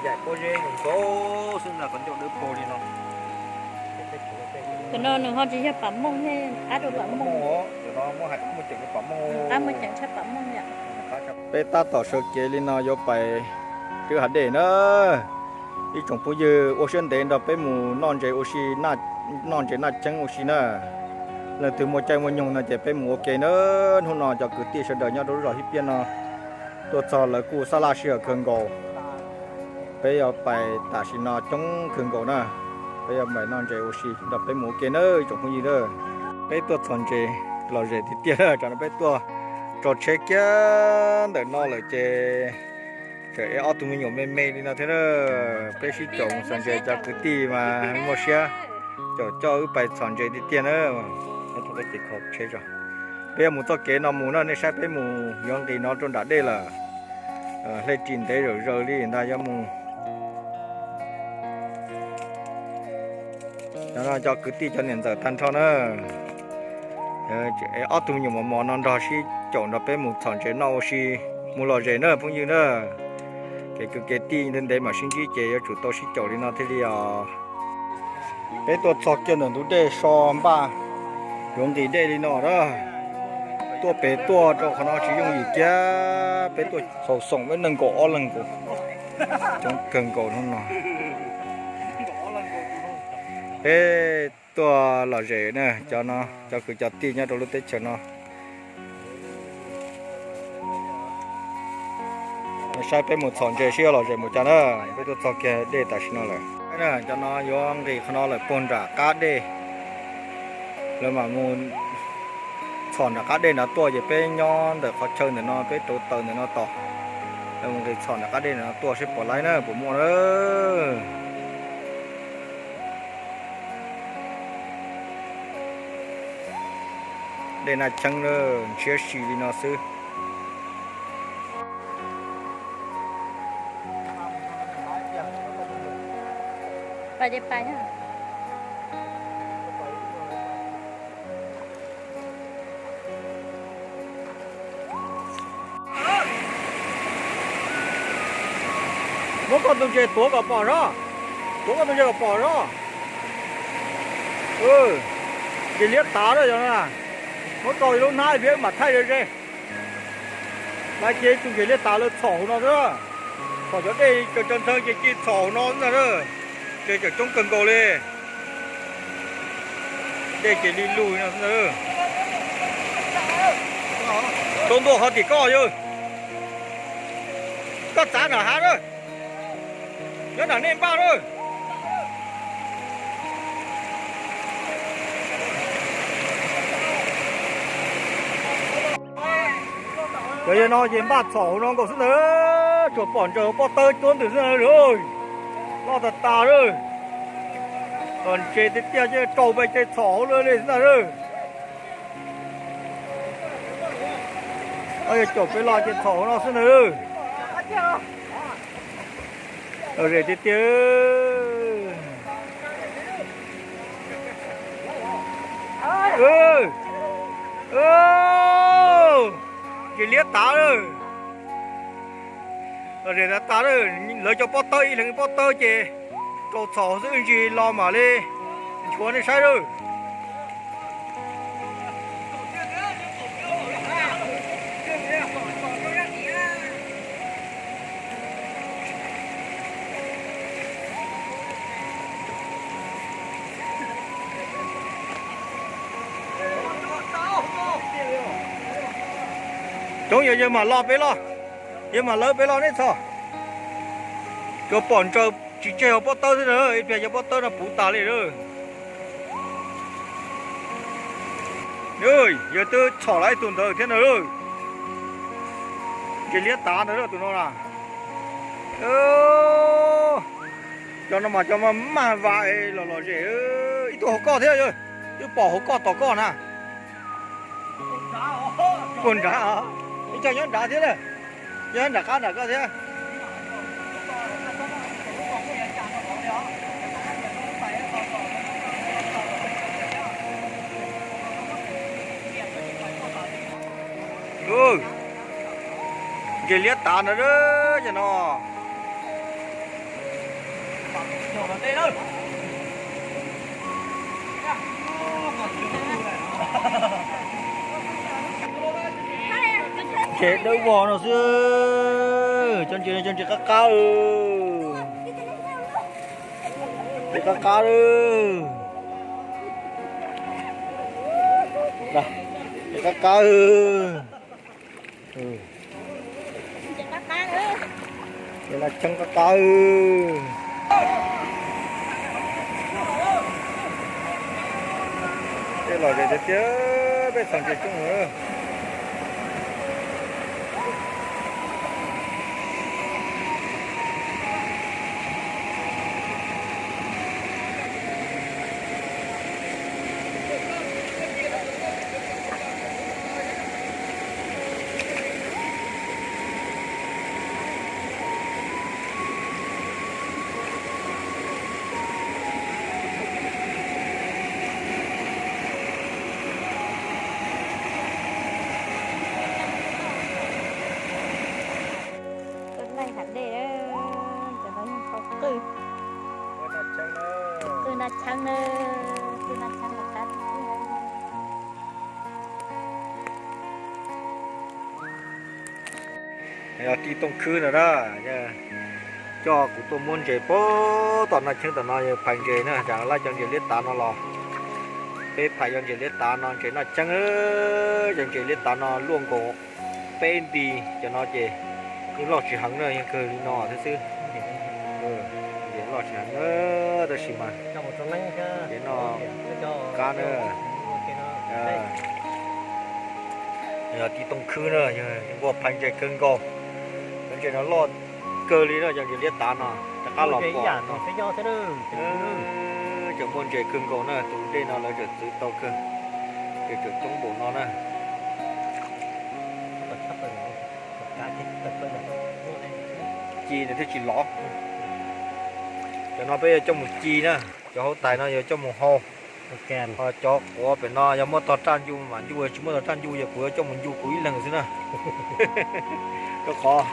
Yaim pob zeb nkaus xwb ntag, qhov ncauj dawb paug li no. Cov no nws ho tsis yog pam mooj ne, qab rau pam mooj. Qab muaj ceem tshaj pam mooj yom. Peb tab tom sawv kev li no yuav pais twb hav dej na. Ib tsoom phooj ywg ua siab ntev nrog peb mus noj ntses ua si, noj ntses noj cheeb ua si na. Leej twg muaj caij muaj nyoog no ces peb mus ua ke na. Hnub no cov kwv tij sawv daws nyob rau lub zos Hib Piab no tuaj txog lawv kuj sab laj sij hawm kawg nkaus. Peb yuav pais tam sim no coob kawg nkaus na. Peb yuav pais noj ntses ua si nrog peb mus ua ke na ib tsoom phooj ywg na. Peb tuaj txhom ntses lom zem tiag tiag na, tsam no peb tuaj tso tsheb kiag ntawm no lawm ces tseem ev ob tug me nyuam me me li no thiab na. Peb sib caum mus txhom ntses, cov kwv tij mas muaj siab caum coj wb pais txhom ntses tiag tiag na. Peb yuav mus txoj kev no mus na, nej saib peb mus yuav nqis no rau nram dej lawm. Hle ris ntev zawm zaws li ntag yuav mus. Cov no cov kwv tij cov niam ntxawm tag nrho na. Ob tug me nyuam mos mos no nrog sib caum nrog peb mus txhom ntses noj ua si, mus lom zem na phooj ywg na. Kev kwv kev tij ntev ntev mam sib ntsib ces yuav tsum tau sib caum li no thiaj li os. Peb tuaj txog kiag ntawm ntug dej so npaj yuav nqis dej li no na. Tuaj pem tuaj rau qhov no tsis yooj yim kiag, peb tuaj txhaum xoom peb nees nkaum ob leeg nkaus, coob kawg nkaus hnub no. Peb tuaj lom zem na, cov no cov kwv cov tij nyob rau lub teb chaws no. Saib peb mus txhom ntses seb yuav lom zem mus cas na. Peb tuaj txog kiag dej tam sim no lawm. Cov no yuav nqis qhov no lawm puag nram qab dej. Lawv mam mus txhom nram qab dej nrad tuaj ces peb nyob ntawm qhov chaw ntawm no peb rauv taws ntawm no tos. Lawv mus nqis txhom nram qab dej nrad no tuaj seb puas laib na puas muaj na. Dej Naj Cheeb na, ntshiab si li no xwb. Muab koj tus ntses tuav kom pom seb, tuav koj tus ntses kom pom seb. Ntses liab tav na, muab rau lub hnab thiab mam thaij ze ze. Lawv ces tus ntses liab tav lawv txhom hauv no xwb, txhom cov dej tsaws tsaws ntxhee ces cia txhom hauv no xwb ntag. Ntses tseem coob kawg nkaus li. Dej ces li lug no xwb ntag. Rau ntua qhov tim koj yog, koj txav nram hav na, nyob nram nej npaj na. Cov yog no ces npaj txhom hauv no nkaus xwb ntag, tsuas pom ntsaws pob tawb cuab ntws xwb ntag. Loj tas tas lawm, kom ntses tiag tiag ces rau pes ces txhom hauv lawm li xwb ntag. Yog caum pes los ces txhom hauv no xwb ntag. Lom zem tiag tiag. Ntses liab tav lawm. Lom zem tas tas lawm, lawv cov pob tawb ib leeg pob tawb ces rau txhom xwb, ib ntsis los mam li nchuav nej saib lawm. Coob, yog yawg mam los pem los, yawg mam lawv pem los nej txhom. Tsuas pom ntsaws tsis tseg hauv pob tawb xwb na, ib pliag cov pob tawb no puv tas li lawm. Yawg twb txhom lawm ib tug ntawd thiab na. Ntses liab tav ntawd tus no na. Cov no mas cov maj maj vas los lom zem. Ib tug hauv koj thiab, twb pom hauv koj tom koj na. Puag nrad, ib co nyob nrad thiab na, nyob nram qab nram koj thiab. Ntses liab tav ntawd, cov no. Ntses dawb vog no xwb. Cov ntses no cov ntses qab qab. Ntses qab qab. Ntses qab qab. Ntses qab qab. Tej los ze tiag tiag, peb txog ntses coob lawm. Tuaj laij hav dej, cov no yeej tau qwj. Qwj Naj Cheeb na, qwj Naj Cheeb los qab tiag. Yog tij Tooj Khwb no na, coj kuv tuaj muab ntses puag tom Naj Cheeb tom no, yog phais ntses na, cas laj cov ntses liab tav no los. Peb phais cov ntses liab tav no, ntses Naj Cheeb, cov ntses liab tav no luaj nkaus peb nti, cov no ces yeej loj tsis heev na, yeej kawg li no thiab xwb. Ntses loj tsis heev na, tab sis mas ces no qab na. Yog tij Tooj Khwb na, yog nquag phais ntses kawg nkaus. Cov ntses no loj kawg li na, cov ntses liab tav no rov qab los pom. Cov muaj ntses kawg nkaus na, tus dej no lawv txawm txwv tau kawg, ces tseem coob npaum no na. Ci nws thiaj tsis lov. Cov no peb yuav coj mus ci na, cov hauv tais no yuav coj mus hau. Ho cov quav pem no yog muaj tog raj ncu mam ncu, tsis muaj tog raj ncu ces kuv yuav coj mus ncu kuv ib leeg xwb na. Rau qhov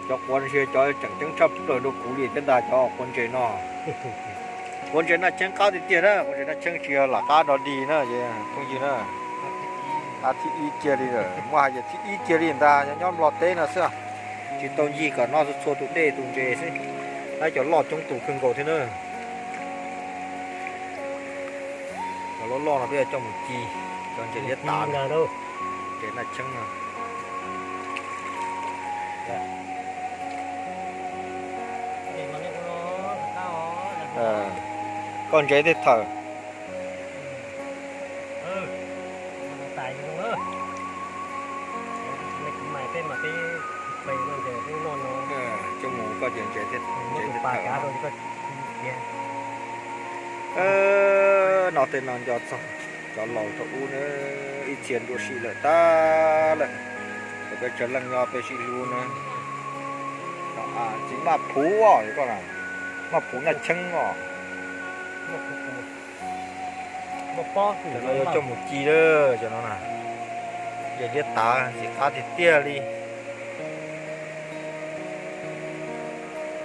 cov quav no ntshe cov tseem ceeb tshaj plaws rau kuv li thiab ntag, cov quav ntses no. Quav ntses Naj Cheeb qab tiag tiag na, quav ntses Naj Cheeb tsis yog lam qab dog dig na, phooj ywg na. Qab thib ib kiag li lawm, muaj hais tias thib ib kiag li ntag, nyob Nplog teb no xwb. Tsis tau ncig kom noj txhua tus dej tus ntses xwb, tab cov loj coob tus kawg nkaus thiab na. Cov loj loj no peb yuav coj mus ci, cov ntses liab tav, ntses Naj Cheeb no. Koj ntses thiaj thawm. Coj mus koj ces ntses thiaj thawm. No tej no nco txog cov laus thaum ub na, ib txhia nruab si lawm tag lawm, thaum peb tsawg leej nyob peb sib hlub na. Txiv Maj Phuv os, koj na, Maj Phuv Naj Cheeb os. Cov no yuav coj mus ci lawm, cov no na. Ntses liab tav ntxim qab tiag tiag li.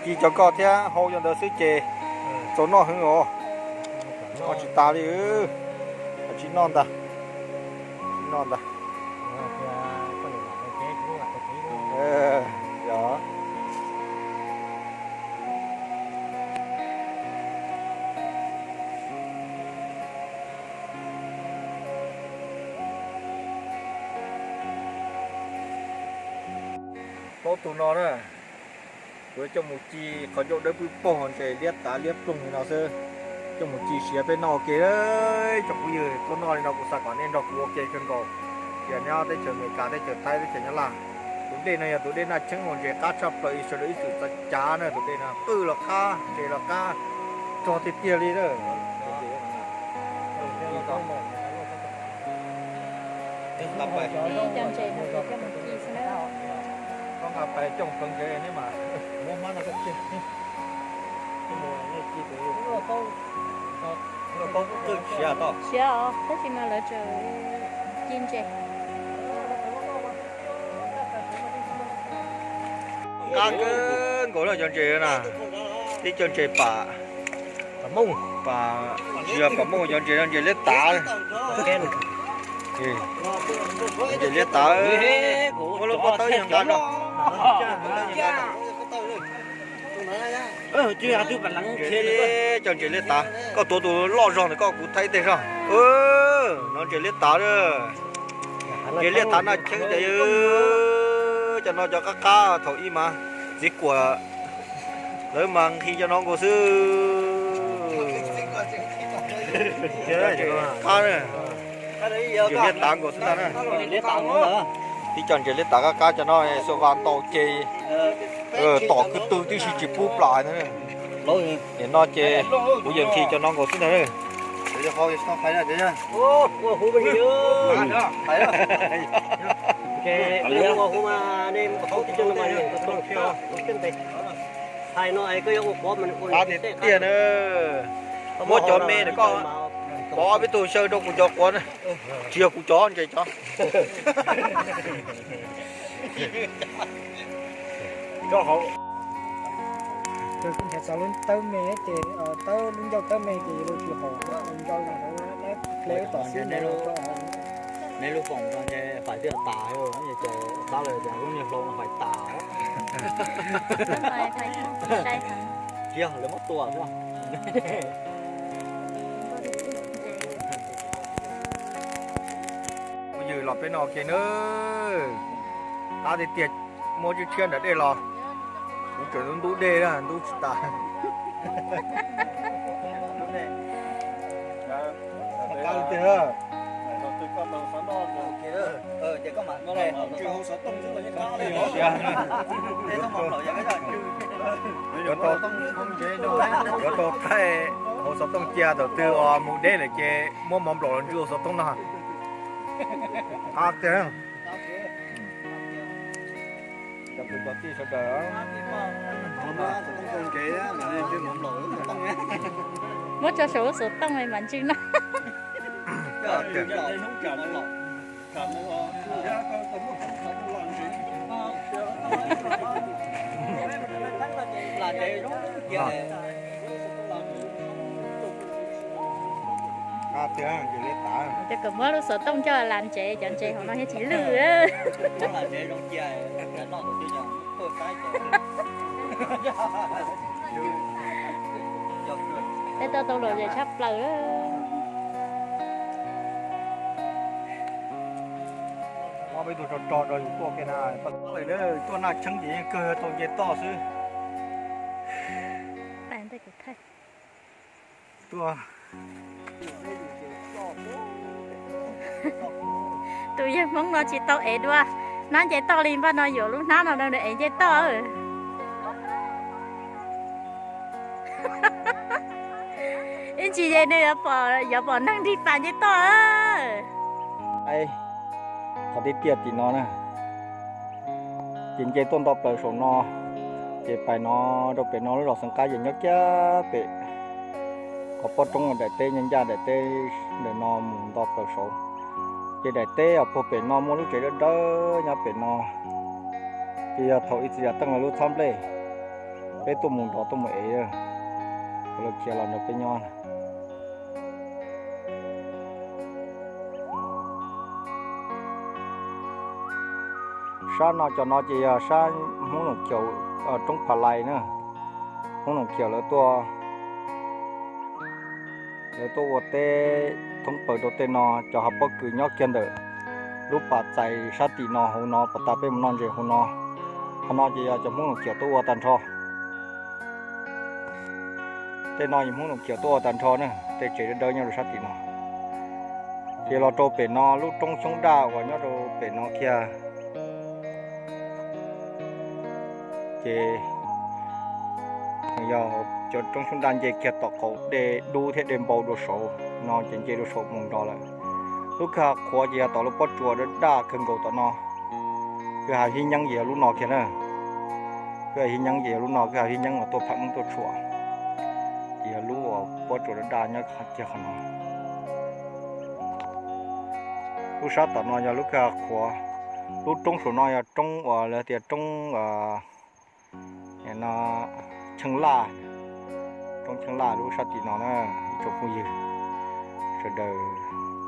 Ci cov koj thiab hau cov ntawd xwb ces txaus noj heev os. Noj tsis tas li, tsis noj ntag, tsis noj ntag. Plaub tug no na, kuv yuav coj mus ci qhov ncauj dawb pwb paug, ntses liab tav liab ploog li no xwb. Coj mus ci siav peb noj ua ke. Cov phooj ywg, tuaj noj li no kuv xav kom nej nrog kuv ua ke kawg nkaus. Tsis hais nyob teb chaws Amelikas, teb chaws Thaib, teb chaws Nyab Laj, tus dej no yog tus dej Naj Cheeb uas ntses qab tshaj plaws, sawv daws ib txwm txav cav na. Tus dej no qwj los qab, ntses los qab, rog tiag tiag li na. Cov ntses no ces coj mus ci xwb na. Koj nqa pais coj mus pleev ntses mas muab hmab no coj mus ci. Siav os, tab sis mas lawv tseem ci ntses. Qab kawg nkaus na cov ntses na, tib co ntses pam. Pas, tsis yog pas Hmoob, cov ntses no ntses liab tav. Ntses liab tav, muab lub pob tawb yog nqa no. Cov ntses liab tav, koj tuav tus loj zog ntawm koj kuv thaij ib teg zog. No ntses liab tav. Ntses liab tav no cheeb tias, cov no cov qab qab thaum ub mas txiv kuam lawv mas nqhis cov no nkaus xwb. Qab, ntses liab tav nkaus xwb ntag na. Tib co ntses liab tav qab qab cov no xuas vas ntaus ces tom kwv tw tib si tsis pub plam ntag. Nim no ces kuv yeej nqhis cov no nkaus xwb ntag. Qab tiag tiag na. Muab cov me ntawm koj pov ob peb tug xyaw rau kuv cov quav na. Tsis yog kuv cov, ntses cov. Tawb me ces, tawb lub ncauj tawb me ces lub tsis haum, ncauj hle tom xwb. Neb lub foom no ntshe fais twb tas, ces tab lawm ces lub niag hlau no fais tas. Tsis yog lawv muab tua xwb. Kuv yws los peb no kiag na. Qab tiag tiag, muab tshiab tshiab nram dej los. Kuv tseem ntub dej na, ntub tsis tas. Yuav tau thaij hauv xov tooj cia, thaum twg mus deb lawm ces muab mov nplaum los ntsw hauv xov tooj no. Qab tiag. Cov kwv cov tij sawv daws, muab tso saum lub xov tooj mas ntsw no. Cov kom muab lub xov tooj coj lam ntsev, cov ntses hauv no thiaj tsis lwj. Peb tuaj tau lom zem tshaj plaws. Ob peb tug rog rog rau yus tuaj kiag na. Tuaj naj tsheb ces yeej kawg tau nce toj xwb. Tus yawg Hmoob no tsis tau ev dua hnab nce toj li, npaj no yuav lub hnab no rau nws ev nce toj. Ib ntsis ces nws yuav pom neeg nrig pas nce toj. Qhov tiaj tiaj tim no na, ces nce tuaj nto plaws saum no, ces pais no rau pem no lub zos Xeev Qab ces nyob kiag pem qhov pob roob daim teb, ncaj ncaj daim teb ntawm no mus nto plaws saud. Ces daim teb uas puag pem no muaj lub tsev dawb dawb nyob pem no. Ces yog thaum ib txiv Yaj Teej lawv lub txhab nplej, peb tuaj mus nrov tuaj mus ev, lawv khiav los nrog peb nyob. Sab no cov no ces yog sab Hmoob Loos Khiaum, roob Pha Lais na. Hmoob Loos Khiaum lawv tuaj, lawv tuaj ua teb thoob plaws rau tej no, cov hav pob kws nyob kiag ntawm lub pas txais sab tim no hauv no, pas tas peb mus noj ntses hauv no. Qhov no ces yog cov Hmoob Loos Khiaum tuaj ua tag nrho. Tej no yog Hmoob Loos Khiaum tuaj ua tag nrho na, tej tsev dawb dawb nyob rau sab tim no. Ces los rau pem no lub roob Xyoob Daj uas nyob rau pem no kiag, ces yog cov roob Xyoob Daj nce kiag tom qaum dej dub thiab dej npau dua saud no, ces nce dua saud mus nrov lawm. Lub kwj ha qhuav ces yog tom lub pob tsuas daj daj kawg nkaus tom no. Kwj ha hib nyeeb ces yog lub no kiag na. Kwj ha hib nyeeb ces yog lub no, kwj ha hib nyeeb uas tuaj pham neeb tuaj tshuam, ces yog lub uas pob tsuas daj daj nyob kiag qhov no. Lub sab tom no yog lub kwj ha qhuav. Lub roob saum no yog roob uas lawv tias roob no Cheej Laj. Roob Cheeb Laj lub sab tim no na, ib tsoom phooj ywg sawv daws,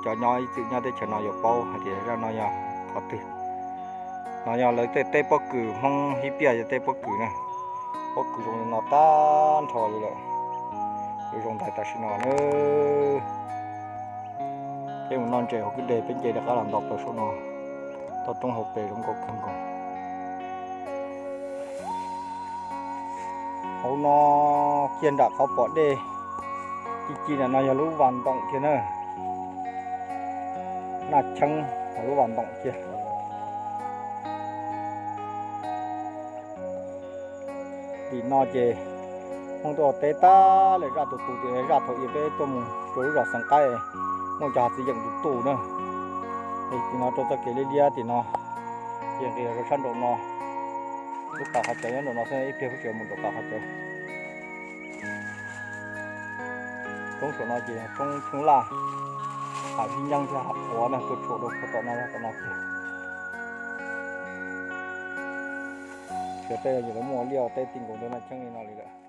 cov nyob ib txwm nyob teb chaws no yuav paub hais tias zaj no yog qhov twg. No yog lawv tej teb pob kws, Hmoob Hib Piaj yog tej pob kws na. Pob kws zoo li no tag nrho li lawm, zoo ntais tam sim no na. Peb mus noj ntses hauv kwj deg, peb nce rov qab los nto plaws saum no, toj roob hauv pes zoo nkauj kawg nkaus. Hauv no kiag nram qhov pom dej ci ci ntawm no yog lub Vas Ntoom kiag na. Naj Cheeb hauv lub Vas Ntoom kiag. Tim no ces Hmoob tuaj teb tag lawm, zaj tus tus tias zaj thaum ub peb tuaj mus rau lub zos Xeev Qaib, muaj cov hav txiv yeem tus tus na. Tim no rau txoj kev liab liab tim no, ces nqis los rau sab nraum no, lub pas qhov cawv nyob nraum no xwb, ib pliag peb tseem mus nraum pas qhov cawv. Roob saum no ces yog roob Cheeb Laj, hav Vib Nyeeb thiab hav Qhuav na, tuaj tshuam rau puag tom no, tom no kiag. Xyov tej yog lawv muaj liaj ua teb ti nkaus ntawm Naj Cheeb li no li lawm.